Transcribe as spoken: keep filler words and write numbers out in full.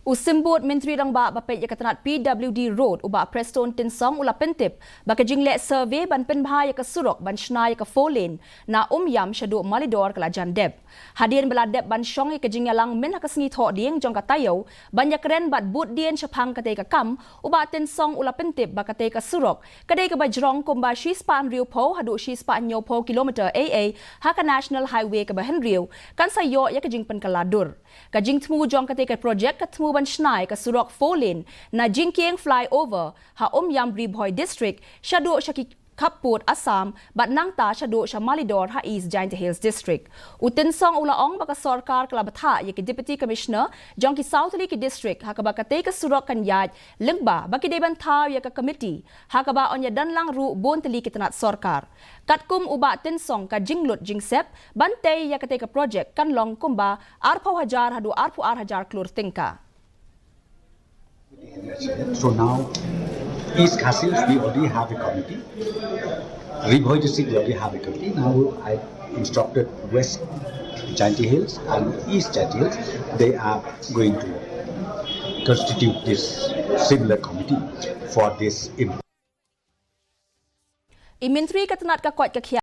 U Symbud Myntri Rangbah ba peit ïa ka tnat P W D Road, u Bah Prestone Tynsong, u la pyntip ba ka jingleh survey ban pynbha ïa ka surok ban shna ïa ka four lane na Umiam shaduh Malidor ka la jan dep. Hadien ba la dep ban shong ïa ka jingïalang mynha ka sngi Thohdieng jong ka taïew ban ïakren bad buddien shaphang katei ka kam, u Bah Tynsong u la pyntip ba katei ka surok ka dei kaba jrong kumba shispah hynriewphew haduh shispah hynñiewphew kilometer A A ha ka National Highway kaba hynriew, kan sa ïoh ïa ka jingpynkylla dur. Ka jingthmu jong katei ka projek ka thmu ban shna ïa ka surok four lane na Jingkieng Flyover ha Umiam, Ri Bhoi District, shaduh sha ki khappud Assam bad nangta shaduh sha Malidor ha East Jaintia Hills District. U Tynsong u la ong ba ka sorkar ka la bthah ïa ki Deputy Commissioner jong ki saw tylli ki district ha kaba katei ka surok kan ïaid lyngba ba ki dei ban thaw ïa ka committee ha kaba yn ïadon lang ruh bun tylli ki tnat sorkar. Katkum u Bah Tynsong, ka jinglut jingsep ban tei ïa katei ka projek kan long kumba arphew hajar haduh arphew ar hajar klur tyngka. So now, East Khasi Hills, we already have a committee. Ri Bhoi District, we already have a committee. Now I instructed West Jaintia Hills and East Jaintia Hills. They are going to constitute this similar committee for this. I Myntri ka tnat ka koit ka khiah